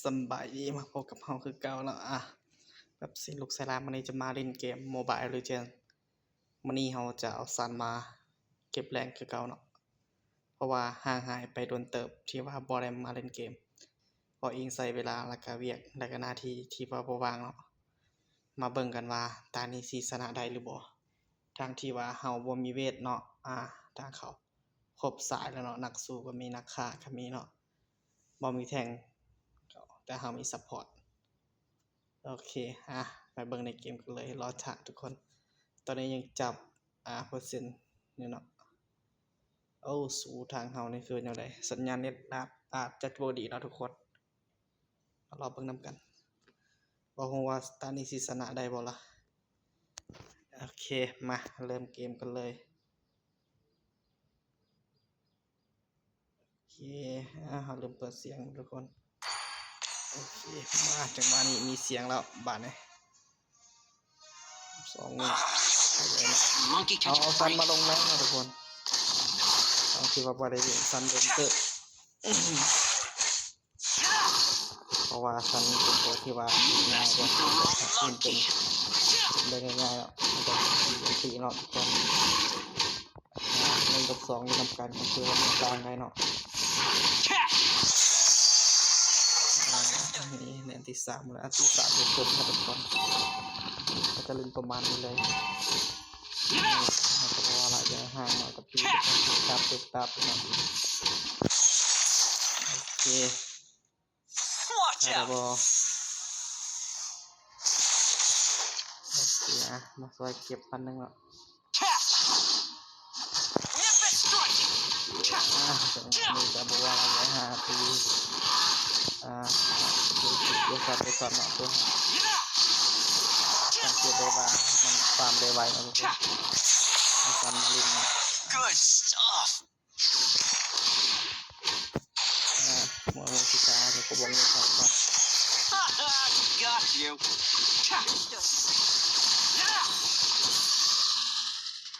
ສຳບາຍດີ ມາພົບກັບເຮົາຄືເກົ່າເນາະ. ອາ ແບບຊິລຸກໃສ່ລາມ ມື້ນີ້ຈະມາຫຼິ້ນເກມ Mobile Legends. ມື້ນີ້ເຮົາຈະເອົາຊັນມາເກັບແລງຄືເກົ່າເນາະ ເພາະວ່າຫ່າງຫາຍໄປດົນເຕີບທີ່ວ່າບໍ່ໄດ້ມາຫຼິ້ນເກມ ເພາະອີງໃສ່ເວລາ ແລ້ວກະວຽກ ແລ້ວກະໜ້າທີ່ທີ່ວ່າບໍ່ວ່າງເນາະ. ມາເບິ່ງກັນວ່າຕານີ້ຊິຊະນະໄດ້ຫຼືບໍ່ ທັງທີ່ວ່າເຮົາບໍ່ມີເວດເນາະ. ອາ ທາງເຂົາຄົບສາຍແລ້ວເນາະ ນັກສູ້ກໍມີ ນັກຂ້າກໍມີເນາະ ບໍ່ມີແທັງ ແຕ່ເຮົາມີຊັບພອດ. ໂອເຄ ອາ ໄປເບິ່ງໃນເກມກັນເລີຍ. ລໍຖ້າທຸກຄົນ ຕອນນີ້ຍັງຈັບ ອາ ເປີເຊັນຢູ່ເນາະ. ໂອ້ ສູ່ທາງເຮົານີ້ຄືແນວໃດ? ສັນຍານເນັດອາດ ອາດຈະບໍ່ດີເນາະທຸກຄົນ. ມາລໍເບິ່ງນຳກັນ ບໍ່ຮູ້ວ່າຕານີ້ຊິຊະນະໄດ້ບໍ່ລະ. ໂອເຄ ມາເລີ່ມເກມກັນເລີຍ. ໂອເຄ ອາ ເຮົາລືມເປີດສຽງທຸກຄົນ. ໂອເຄ ມາ ຈັງຫວະນີ້ມີສຽງແລ້ວບາດນີ້. ສອງນີ້ Monkey ເອົາ Catch ເອົາ Freak ຊັນມາລົງແລ້ວເນາະທຸກຄົນ. ຕ້ອງຄິດວ່າບໍ່ໄດ້ຫຼິ້ນຊັນດົນເຕີບ ເພາະວ່າຊັນເປັນຕົວທີ່ວ່າຫຼິ້ນງ່າຍເດ້ Catch ເປັນ ເປັນໄດ້ງ່າຍໆເນາະ ມັນກໍເປັນເນາະທຸກຄົນ. ອາ ໜຶ່ງກັບສອງຢູ່ນຳກັນ ກໍຄືວ່າມັນຕ່າງໄດ້ເນາະ. ອາ ນີ້ແດນທີສາມແລ້ວ ອັນທີສາມຈະຈົບແລ້ວທຸກຄົນ ກໍຈະຫຼິ້ນປະມານນີ້ເລີຍ. ເຮົາກໍບໍ່ວ່າຫຼາຍຢ່າໃຫ້ຫ່າງເນາະ ກໍຕີໄປຕາມ ຕາມເນາະ. ໂອເຄ Watch out! ໂອເຄ ອາ ມາຊ່ວຍເກັບພັນໜຶ່ງເນາະ. ອາ ຈັງຫວະນີ້ກໍບໍ່ວ່າລະຫາຕີ ອາ ຢູ່ ຢູ່ຊັນ ຢູ່ຊັນເນາະ ຕົວ ສັງເກດໄດ້ວ່າມັນຟາມໄດ້ໄວເນາະທຸກຄົນ ໃຫ້ຊັນມາຫຼິ້ນເນາະ. Good stuff! ອາ ມອງທີ່ຕາ ແລ້ວກໍບໍ່ມີຄວາມ Got you.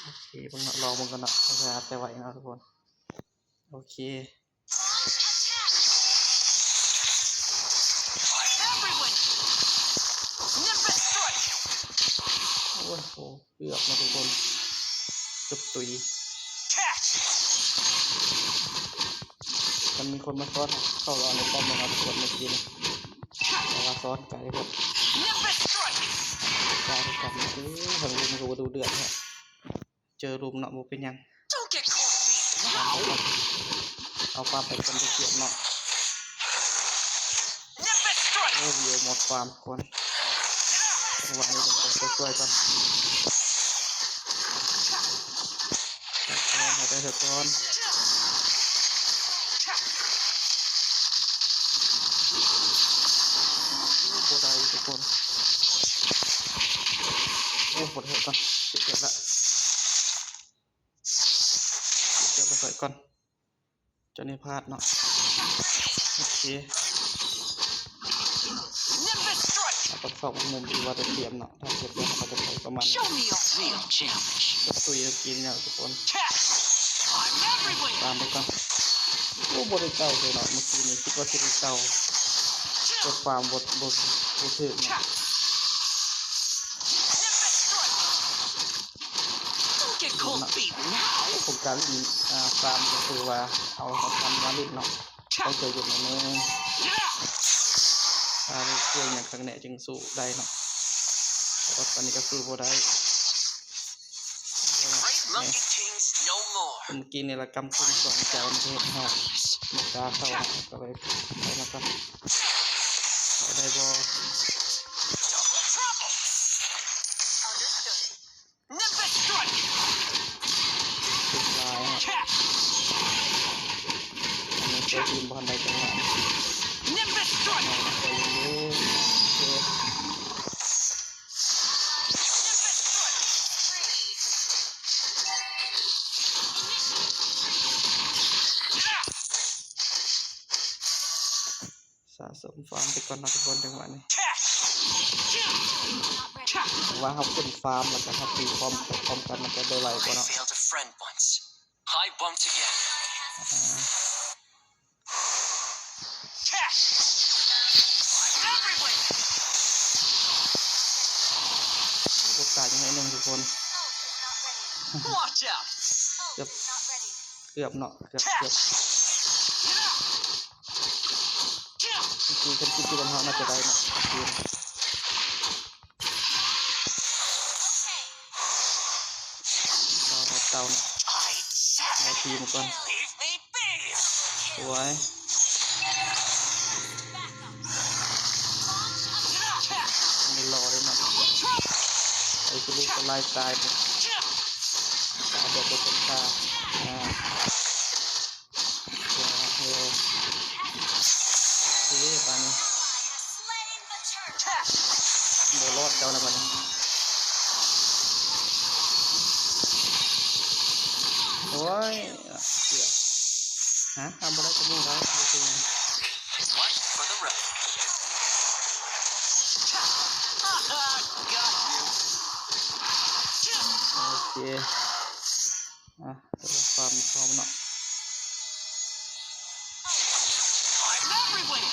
ໂອເຄ ເບິ່ງເນາະ ລອງເບິ່ງກ່ອນເນາະ ວ່າຈະໄດ້ໄວເນາະທຸກຄົນ. ໂອເຄ Everyone! Nimbus strike! ໂອ້ໂຫ ເກືອບເນາະທຸກຄົນ ເກືອບຕຸຍ. ມັນມີຄົນມາຊ້ອນເຂົ້າເອົາໃນປ້ອມເນາະທຸກຄົນ ເມື່ອກີ້ນີ້ ແຕ່ວ່າຊ້ອນໄກໂພດ. ໄກຄືກັນ. ໂອ້ ທາງລຸ່ມກໍບໍ່ດຸເດືອດແທ້ ເຈີລຸ່ມເນາະ ບໍ່ເປັນຫຍັງ. ເອົາຟາມໄປກ່ອນ ໄດ້ປຽບເນາະ. ໂອ້ ເວຍໝົດຟາມກ່ອນ ຈັງຫວະນີ້ຕ້ອງໄປຊ່ວຍກ່ອນ ໄປກ່ອນ ໄປເຖາະກ່ອນ. ໂອ້ ບໍ່ໄດ້ທຸກຄົນ ໂອ້ ບໍ່ໄດ້ກ່ອນ ເກັບແລ້ວ ເກັບໄວ້ກ່ອນ. ເຈົ້ານີ້ພາດເນາະ ໂອເຄ ເຮົາຕ້ອງຊອກມຸມທີ່ວ່າໄດ້ປຽບເນາະ ຖ້າເກັບໄດ້ເຮົາກໍຈະໄປປະມານ Show me your real challenge. ກໍຕຸຍເມື່ອກີ້ນີ້ແຫຼະທຸກຄົນ ຕາມໄປກ່ອນ. ໂອ້ ບໍ່ໄດ້ເຕົາເລີຍເນາະ ເມື່ອກີ້ນີ້ຄິດວ່າຊິໄດ້ເຕົາ ກົດຟາມບໍ່ ບໍ່ ບໍ່ຖືກເນາະ. Don't get cold feet now. ຜົນການຫຼິ້ນ ອາ ຟາມກໍຄືວ່າເອົາ ເອົາຊັນມາຫຼິ້ນເນາະ ຕ້ອງໃຈເຢັນໜ້ອຍໜຶ່ງ ຖ້າໄດ້ຊ່ວຍຫຍັງຄັກແນ່ຈຶ່ງສູ້ໄດ້ເນາະ ເພາະວ່າຕອນນີ້ກໍສູ້ບໍ່ໄດ້. Great Monkey Kings no more. ເມື່ອກີ້ນີ້ລະກຳກຶ່ງສອງໃຈ ມັນເຮັດໃຫ້ບໍ່ກ້າເຂົ້າເນາະ ກໍເລີຍໄປມາກ່ອນ. ເຂົ້າໄດ້ບໍ່? Double trouble. Understood. Nimbus strike. ເປັນລາຍເນາະ Catch. ອັນນີ້ຕົວທີມບໍ່ທັນໄດ້ຈັງຫວະ Nimbus strike. ໃຈເຢັນໆ ໂອເຄ ສະສົມຟາມໄປກ່ອນເນາະທຸກຄົນ ຈັງຫວະນີ້ Catch. ເພາະວ່າເຮົາຂຶ້ນຟາມ ແລ້ວກໍເຮົາຕີປ້ອມໄປພ້ອມກັນ ມັນຈະໄດ້ໄວກວ່າເນາະ. I failed a friend once. I won't again. ອ່າ Catch. ໜຶ່ງທຸກຄົນ. Watch out! ເກືອບ ເກືອບເນາະ ເກືອບ ເກືອບ. ຄືຄັນຄິດຢູ່ນຳເຮົາໜ້າຈະໄດ້ເນາະ ເຕົາເນາະ ລອທີມາກ່ອນ. ສວຍ. ອັນນີ້ລໍໄດ້ເນາະ ໄອ້ຄືລູກກະໄລ່ຕາຍເດ້ ຕາຍແບບບໍ່ເປັນທ່າ. ອ່າ ໂອເຄ ບາດນີ້ ບໍ່ລອດເຈົ້າແລ້ວບາດນີ້. ໂອ້ຍ ເກືອບ ຮະ ທຳບໍ່ໄດ້ກະບໍ່ໄດ້ ບໍ່ເປັນຫຍັງ. One for the road. Got you. ໂອເຄ ອ່ະ ເພື່ອຄວາມພ້ອມເນາະ. I'm everywhere.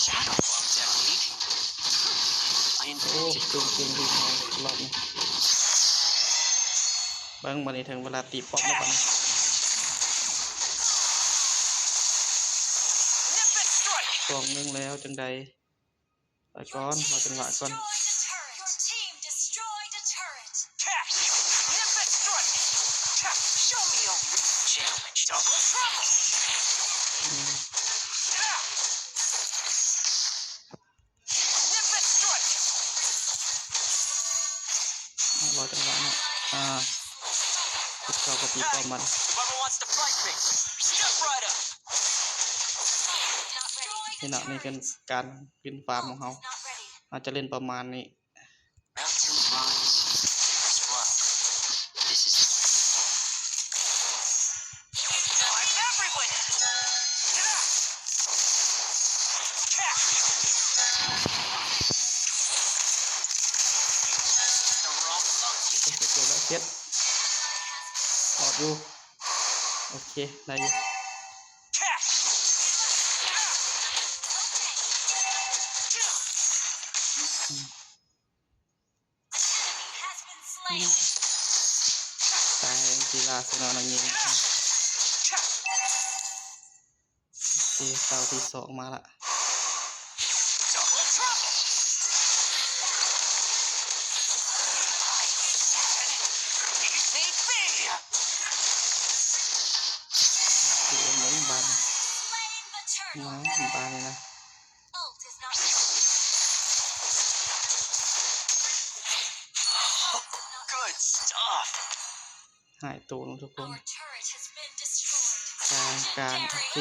Shadow clone technique. I ໂອ້ invented ເກັ່ງໆ ເກັ່ງໆ ລອບນີ້. ເບິ່ງ ບາດນີ້ເຖິງເວລາຕີປ້ອມແລ້ວບາດນີ້. Nimbus strike. ສອງໜຶ່ງແລ້ວ ຈັ່ງໃດ ໄປກ່ອນ ເອົາຈັງຫວະກ່ອນ. Destroyed a turret. Your team destroyed a turret. Nimbus strike. Show me your real challenge. Double trouble. ອືມ Nimbus strike. ອ່າ ລໍຈັງຫວະເນາະ ອ່າ ເຂົາກະຕີປ້ອມມັນ. Whoever wants to fight me, step right up. ນີ້ນະ ນີ້ເປັນການ ເປັນຟາມຂອງເຮົາ ເຮົາຈະຫຼິ້ນປະມານນີ້. Mountains rise, rocks run. This is I'm everywhere. The wrong monkey. ໂອເຄ ເກັບແລ້ວ ເກັບ ລອດຢູ່ ໂອເຄ ໄດ້ຢູ່. ຕາຍ ກິລາຊະນະນັກຍິງ. ໂອເຄ ເຕົາທີສອງມາລະ. ໂອເຄ ເບິ່ງບາດນີ້ ມາບາດນີ້ນະ. Ult is not ready. Good stuff. ຫາຍໂຕເນາະທຸກຄົນ. Our turret has been destroyed. ກາງ ກາງ ໂອເຄ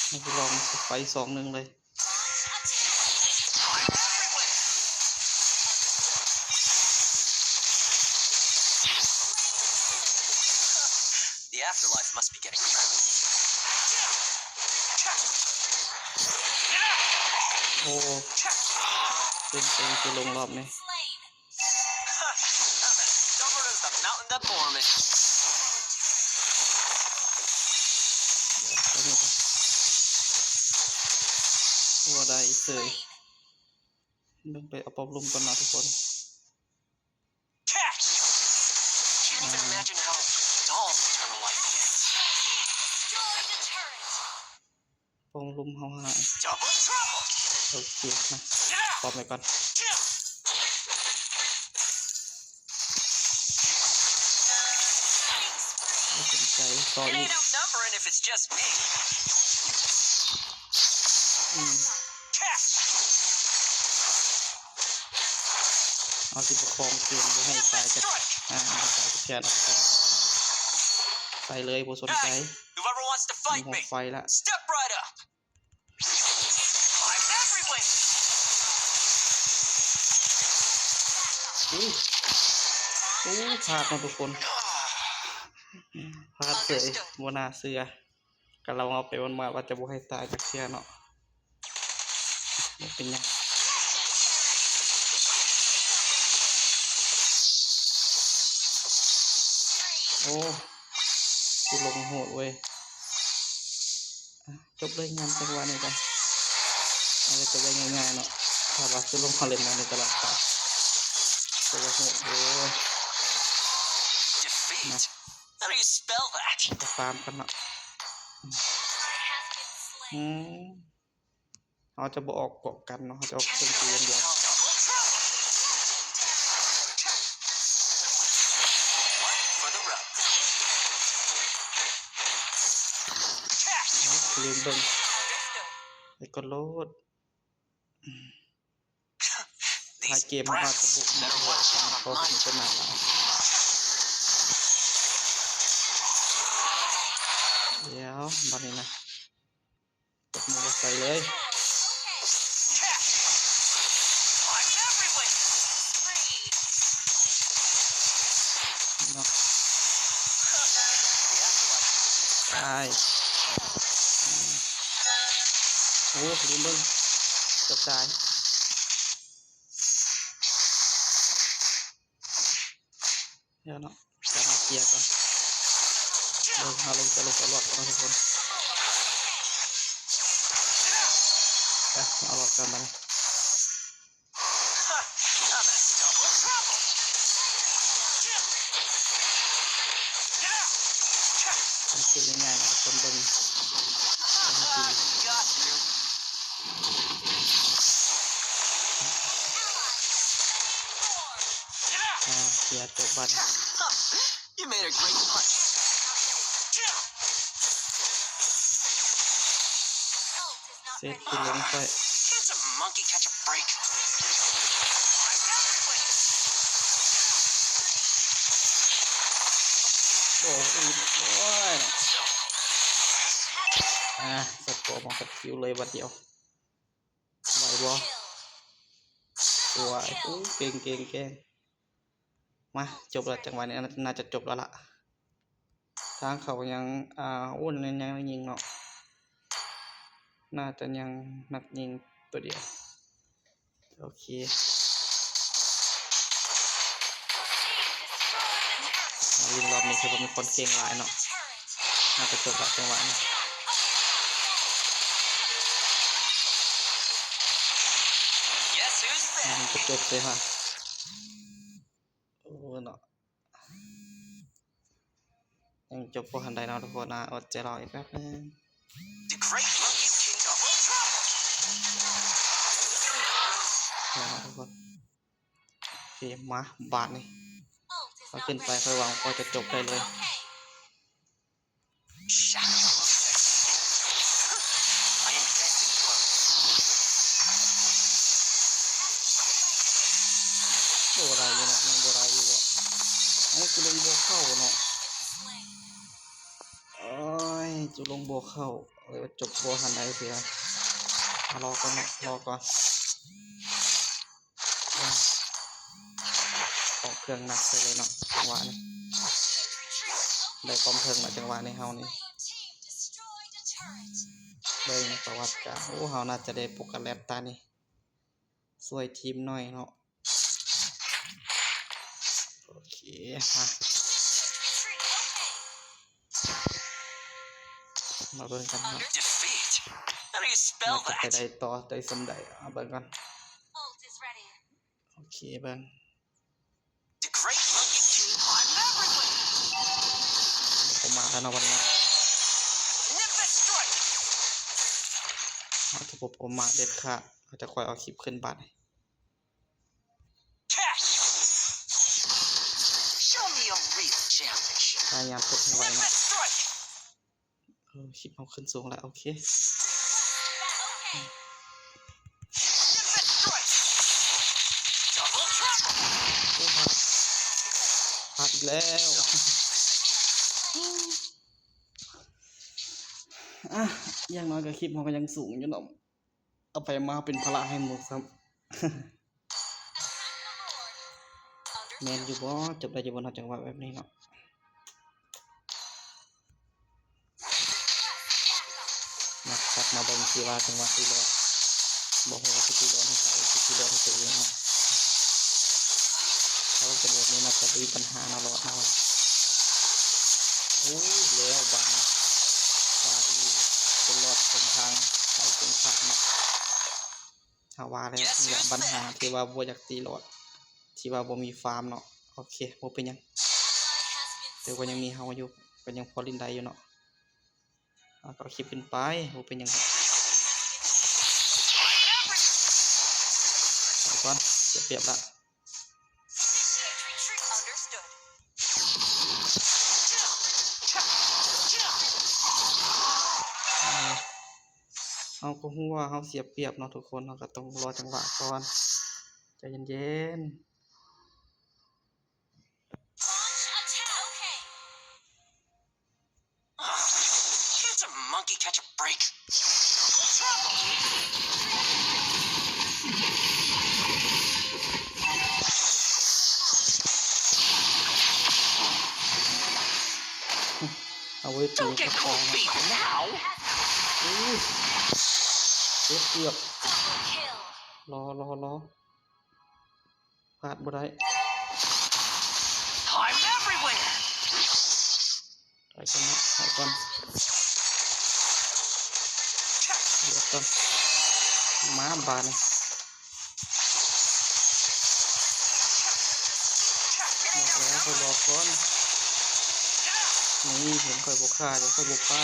ໃຫ້ລອງໄຟສອງໜຶ່ງເລີຍ. Launch attack. I'm everywhere. The afterlife must be getting crowded. ໂອ້ ເປັນ ເປັນ ເປັນລົງລອບນີ້. Slain. Stubborn as the mountain that bore me. ໂອ້ ໄດ້ເສີຍ. Slain. ເບິ່ງໄປເອົາປ້ອມລຸ່ມກ່ອນເນາະທຸກຄົນ. Catch! Can't even imagine how dull eternal life gets. Destroyed a turret. ປ້ອມລຸ່ມເຮົາຫາຍ. Double trouble! ໂອເຄ ມາ ປ້ອມໄວ້ກ່ອນ. ບໍ່ສົນໃຈ ຕໍ່ It ອີກ ain't outnumbered if it's just me. ອືມ Catch! ເຮົາຊິປະຄອງເກມບໍ່ໃຫ້ຕາຍຈັກ ອ່າ ບໍ່ໃຫ້ຕາຍຈັກເທື່ອເນາະ. ໄປເລີຍ ບໍ່ສົນໃຈ. Hey, whoever wants to fight me, ໄຟລະ step right up. I'm everywhere. ອຸ້ຍ ໂອ້ ພາດເນາະທຸກຄົນ ພາດເສີຍ ບໍ່ໜ້າເຊື່ອ. ກະລາວເວົ້າໄປເວົ້າມາວ່າຈະບໍ່ໃຫ້ຕາຍຈັກເທື່ອເນາະ. ບໍ່ເປັນຫຍັງ. ໂອ້ ຄືລົງໂຫດເວີຍ. ອ່ະ ຈົບເລີຍ ຍາມຈັງຫວະນີ້ກະ ອາດຈະຈົບໄດ້ງ່າຍໆເນາະ. ຖ້າວ່າຊິລົງມາຫຼິ້ນແນວນີ້ຕະຫຼອດໄປ ໂອ້ໂຫ ໂອ້ຍ Defeat. How do you spell that? ເຮົາກໍຟາມກັນເນາະ ອືມ ເຮົາຈະບໍ່ອອກປ້ອງກັນເນາະ ເຮົາຈະອອກໂຈມຕີຢ່າງດຽວ One for the road. ເອົາ ລືມເບິ່ງ ໄປກດໂລດ These brats better watch out on my ແລ້ວບັດນີ້ນະ ຕົບມືໃສ່ເລີຍ I'm everywhere. ເນາະ ຕາຍ ໂອ້ ລືມເບິ່ງ ເກືອບຕາຍ ດຽວເນາະ ກັບມາເຄຍກ່ອນ ເບິ່ງ ເຮົາລົງ ຈະລົງເອົາລອດກ່ອນເນາະທຸກຄົນ ໄປ ເອົາລອດກ່ອນບາດນີ້ ມັນຄືງ່າຍໆນະທຸກຄົນ ເບິ່ງ ເບິ່ງດີ ອ່າ ເຄຍຈົບບາດນີ້ You made a great punch. ເສັດທີ່ລົງໄປ Can't a monkey catch a break? ໂອ້ຍ ໂອ້ຍ ອ່າ ສະກໍມາກັບຄິວເລີຍບາດດຽວ ໄຫວບໍ່? ສວຍ ໂອ້ ເກັ່ງ ເກັ່ງ ເກັ່ງ ມາ ຈົບແລ້ວ ຈັງຫວະນີ້ໜ້າຈະຈົບແລ້ວລະ ທາງເຂົາຍັງ ອ່າ ໂອ້ ຍັງ ຍັງຍິງເນາະ ໜ້າຈະຍັງນັກຍິງຕົວດຽວ ໂອເຄ ມາວິນລອບນີ້ຄືວ່າມີຄົນເກັ່ງຫຼາຍເນາະ ໜ້າຈະຈົບລະຈັງຫວະນີ້ Guess who's back? ມັນຈະຈົບເລີຍຫວາ ໂອ້ເນາະ ຍັງຈົບບໍ່ທັນໄດ້ເນາະທຸກຄົນ ອາ ອົດໃຈລໍອີກແປັບໜຶ່ງ The Great Monkey Kingdom. ເນາະທຸກຄົນ ໂອເຄ ມາ ບາດນີ້ ເຮົາຂຶ້ນໄປ ຂ້ອຍຫວັງວ່າຈະຈົບໄດ້ເລີຍ Shadow of the King. I am dancing close. ບໍ່ໄດ້ຢູ່ເນາະ ຍັງບໍ່ໄດ້ຢູ່ບໍ? ໂອ້ຍ ຈຸລົງບໍ່ເຂົ້າເນາະ ໂອ້ຍ ຈຸລົງບໍ່ເຂົ້າ ເອີ ຈົບບໍ່ທັນໄດ້ເທື່ອ ລໍກ່ອນເນາະ ລໍກ່ອນ. ອອກເຄື່ອງໜັກໃສ່ເລີຍເນາະ ຈັງຫວະນີ້ ໄດ້ປ້ອມເທິງເນາະ ຈັງຫວະນີ້ເຮົານີ້ ເບິ່ງປະຫວັດການ ໂອ້ ເຮົາໜ້າຈະໄດ້ໂປກກາແລັດຕານີ້ ຊ່ວຍທີມໜ້ອຍເນາະ ໂອເຄ ມາ ມາເບິ່ງກັນເນາະ Defeat. How do you spell that? ວ່າຈະໄປໄດ້ຕໍ່ໄດ້ສ່ຳໃດ ເອົາເບິ່ງກ່ອນ Ult is ready. ໂອເຄ ເບິ່ງ The Great Monkey King. I'm everywhere. ບໍ່ປະໝາດແລ້ວເນາະ ວັນນີ້ເນາະ Nimbus Strike. ເຮົາຈະບໍ່ປະໝາດເດັດຂາດ ເຮົາຈະຄ່ອຍເອົາຄລິບຂຶ້ນບາດນີ້ Show me a real championship. ພະຍາຍາມກົດໃຫ້ໄວເນາະ Nimbus Strike. ເອີ ຄລິບເຮົາຂຶ້ນສູງແລ້ວ ໂອເຄ Nimbus Strike. Double trouble. ໂອ້ ພາດ ພາດອີກແລ້ວ ອ່ະ ຢ່າງໜ້ອຍກໍຄລິບເຮົາກໍຍັງສູງຢູ່ເນາະ ເອົາໄປມາເປັນພາລະໃຫ້ໝູ່ຊ້ຳ ແມ່ນຢູ່ບໍ່? ຈົບໄດ້ຢູ່ບໍ່ເນາະ ຈັງຫວະແບບນີ້ເນາະ? ມາ ກັບມາເບິ່ງຊິວ່າຈັງຫວະຊິລອດ ບໍ່ຮູ້ວ່າຊິຕິລອດໃຫ້ໃຜ ຊິຕິລອດໃຫ້ຕົວເອງເນາະ. ຖ້າວ່າເປັນແບບນີ້ໜ້າຈະບໍ່ມີບັນຫາເນາະ ລອດເນາະ. ໂອ້ຍ ແລ້ວບາດນີ້ ບາດນີ້ເປັນລອດເປັນທາງ ໄປເປັນຂາດເນາະ. ເຮົາວ່າແລ້ວ ນີ້ແຫຼະບັນຫາທີ່ວ່າບໍ່ຢາກຕີຫຼອດ ທີ່ວ່າບໍ່ມີຟາມເນາະ. ໂອເຄ ບໍ່ເປັນຫຍັງ ແຕ່ວ່າຍັງມີເຮົາຢູ່ ກໍຍັງພໍຫຼິ້ນໄດ້ຢູ່ເນາະ. ເຮົາກໍເອົາຄລິບຂຶ້ນໄປ ບໍ່ເປັນຫຍັງ. ໄປກ່ອນ ເສຍປຽບລະ. Understood. ເຮົາກໍຮູ້ວ່າເຮົາເສຍປຽບເນາະທຸກຄົນ ເຮົາກໍຕ້ອງລໍຈັງຫວະກ່ອນ ໃຈເຢັນໆ. Launch attack. Okay. Can't a monkey catch a break? Double trouble! ເອົາໄວ້ຕີ Don't get cold feet now! ໂອ້ຍ ເກືອບ Double kill! ລໍ ລໍ ລໍ ພາດບໍ່ໄດ້ I'm everywhere! ໄປກ່ອນເນາະ ໄປກ່ອນ ເລືອກກ່ອນ ມາບາດນີ້ ບອກແລ້ວ ຂ້ອຍບອກກ່ອນ ນີ້ ເຫັນຂ້ອຍບໍ່ຂ້າ ເຫັນຂ້ອຍບໍ່ປາ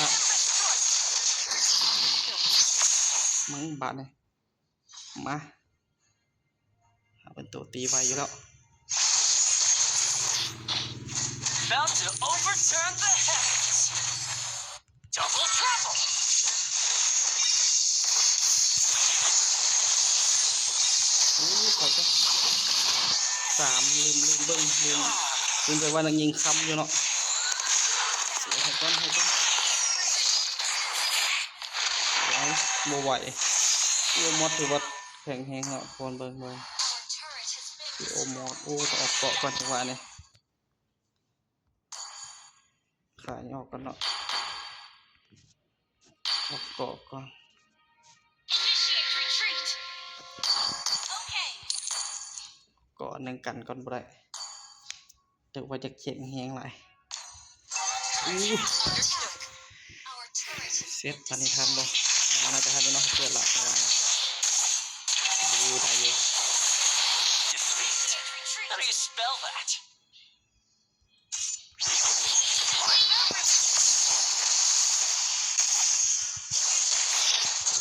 ມາບາດນີ້ ມາ ເຮົາເປັນໂຕຕີໄວຢູ່ແລ້ວ About to overturn the heavens. Double trouble. ໂອ້ ຂ້ອຍກໍສາມ ລືມ ລືມເບິ່ງ ລືມ ລືມໄປວ່ານັກຍິງຄ້ຳຢູ່ເນາະ ໃຫ້ກ່ອນ ໃຫ້ກ່ອນ ໄວ ບໍ່ໄຫວ ໂອ້ ມອດຖືວ່າ ແຂງແຮງເນາະ ຄວນເບິ່ງ ເບິ່ງ Our turret has been ໂອ້ ມອດ ໂອ້ ຕ້ອງອອກເກາະກ່ອນຈັງຫວະນີ້ ຂາຍອອກກ່ອນເນາະ ອອກເກາະກ່ອນ Initiate retreat. Okay. ເກາະໜຶ່ງກັນກ່ອນບໍ່ໄດ້ ແຕ່ວ່າຢາກແຂງແຮງຫຼາຍ Our turret has been ເຊັດ ຕອນນີ້ທັນບໍ່ ໜ້າຈະທັນຢູ່ເນາະ ເກີດລະ ໂອ້ ໄດ້ຢູ່ Defeat? How do you spell that?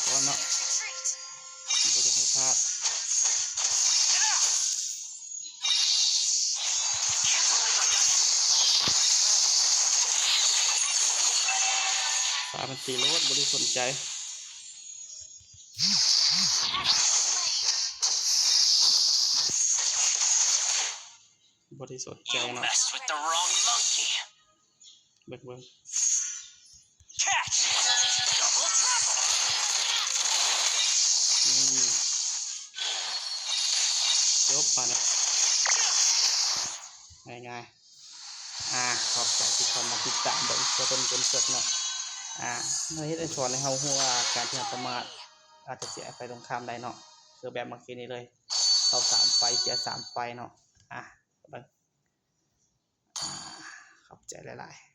ກ່ອນເນາະ ບໍ່ຢາກໃຫ້ພາດ ປາມັນຕີໂລດ ບໍ່ໄດ້ສົນໃຈ ບໍ່ໄດ້ສົນໃຈເນາະ You messed with the wrong monkey. ເບິ່ງ ເບິ່ງ Catch! Double trouble! ນີ້ ຈົບບາດນີ້ ງ່າຍໆ ອ່າ ຂອບໃຈທີ່ເຂົ້າມາຕິດຕາມເບິ່ງເພື່ອເປັນ ເປັນເຊິ່ງເນາະ ອ່າ ເຮັດໃຫ້ ສອນໃຫ້ເຮົາຮູ້ວ່າການທີ່ເຮົາປະໝາດອາດຈະເສຍໃຫ້ຝ່າຍຕົງຂ້າມໄດ້ເນາະ ຄືແບບເມື່ອກີ້ນີ້ເລີຍ ເຂົ້າສາມໄຟ ເສຍສາມໄຟເນາະ ອ່າ ເບິ່ງ ອ່າ ຂອບໃຈຫຼາຍໆ.